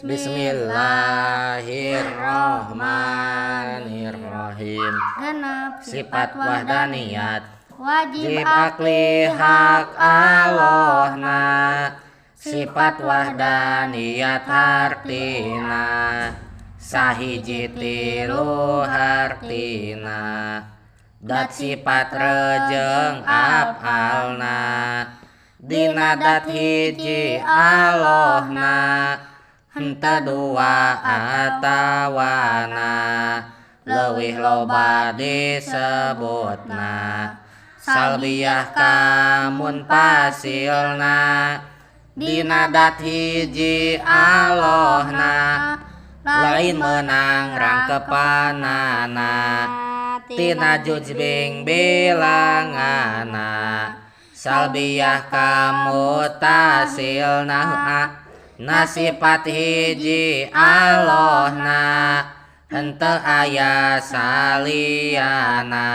Bismillahirrahmanirrahim. 6. Sifat wahdaniyat wajib wajib akli hak Allahna, sifat wahdaniyat hartina sahiji tilu hartina, dat sifat rejeng afalna dina dat hiji Allahna, henteu dua atawana leuwih loba disebutna, salbiyah kamun pasilna dina dat hiji Allahna, lain meunang rangkepanana tina jujbing bilangana, salbiyah kamutasilna na sifat hiji Allahna, henteu aya saliyana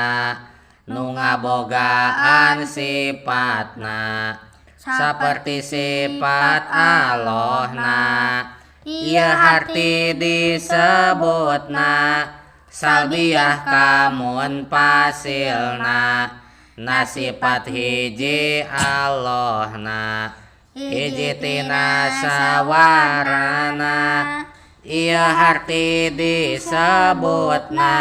nu ngabogaan sifatna saperti sifat Allahna, ieu harti disebutna salbiyah kamun pasilna na sifat hiji Allahna, hiji tina sawarana ieu harti disebutna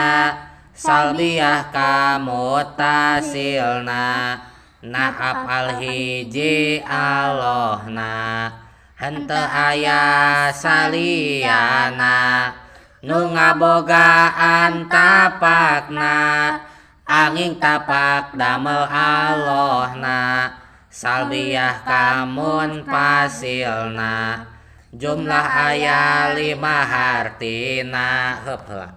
salbiyah kamutasilna na afal hiji Allahna, henteu aya saliyana nu ngabogaan tapakna angin tapak damel Allahna, salbiyah kamun pasilna jumlah aya 5 hartina. Heup heula.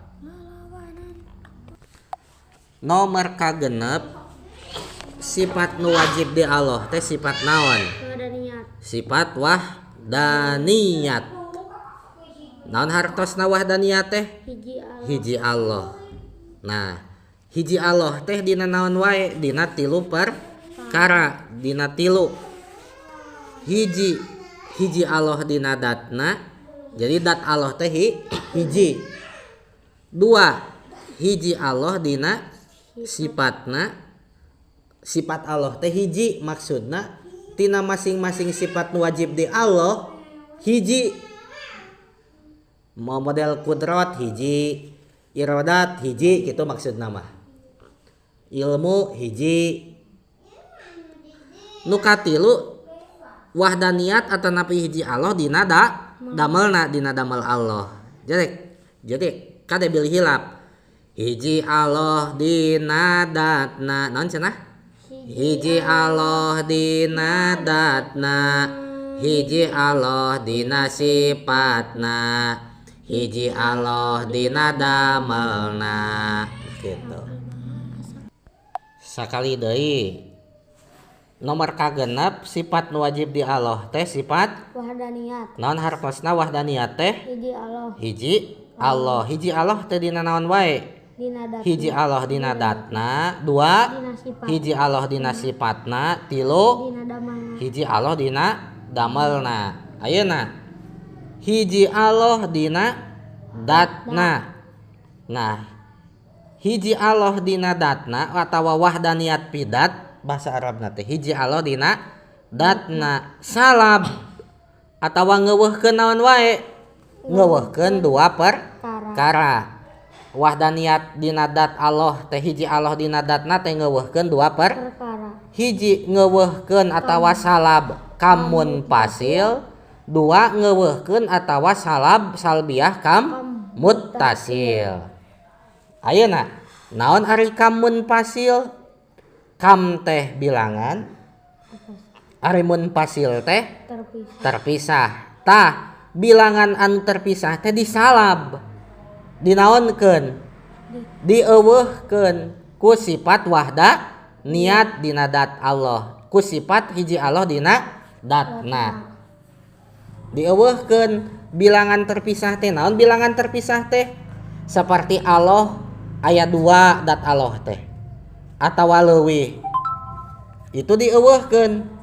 Nomor kagenep sifat nu wajib di Allah teh sifat naon? Sifat wahdaniyat. Naon hartosna wahdaniyat teh? Hiji Allah. Nah, hiji Allah teh dina naon wae? Dina tilu perkara, dina tilu. Hiji, hiji Allah dina datna. Jadi dat Allah teh hiji. Dua, hiji Allah dina sifatna. Sifat Allah teh hiji maksudna tina masing-masing sifat nu wajib di Allah hiji. Mau model kudrat hiji, iradat hiji gitu maksudna mah. Ilmu hiji. Nu katilu wahdaniyat atanapi hiji Allah dina damelna, dina damel Allah. Jadi kade bilih hilap. Hiji Allah dina datna. Naon cenah? Hiji Allah dina datna, hiji Allah dina sifatna, hiji Allah dina damelna gitu. Sakali deui nomor kagenep sifat nu wajib di Allah teh sifat wahdaniyat. Naon hartosna wahdaniyat teh? Hiji Allah. Hiji Allah. Hiji Allah teh dina naon wae? Hiji Allah dina datna, dua hiji Allah dina sifatna, tilu hiji Allah dina damelna. Ayeuna hiji Allah dina datna. Nah, hiji Allah dina datna atawa wahdaniyat pidat bahasa Arabna teh hiji Allah dina datna salab atawa ngeuweuhkeun naon wae? Ngeuweuhkeun dua perkara. Wahdaniyat dina dat Allah teh hiji Allah dina datna teh ngeuweuhkeun dua perkara. Hiji ngeuweuhkeun atawa salab kamun pasil, dua ngeuweuhkeun atawa salab salbiyah kam muttasil. Ayeuna naon ari kamun pasil? Kam teh bilangan, ari mun pasil teh terpisah. Tah bilangan anu terpisah teh disalab, dinaonkeun, dieuweuhkeun ku sifat wahdaniyat dina dat Allah, ku sifat hiji Allah dina datna. Dieuweuhkeun bilangan terpisah teh naon? Bilangan terpisah teh seperti Allah aya dua dat Allah teh atawa leuwih, itu dieuweuhkeun.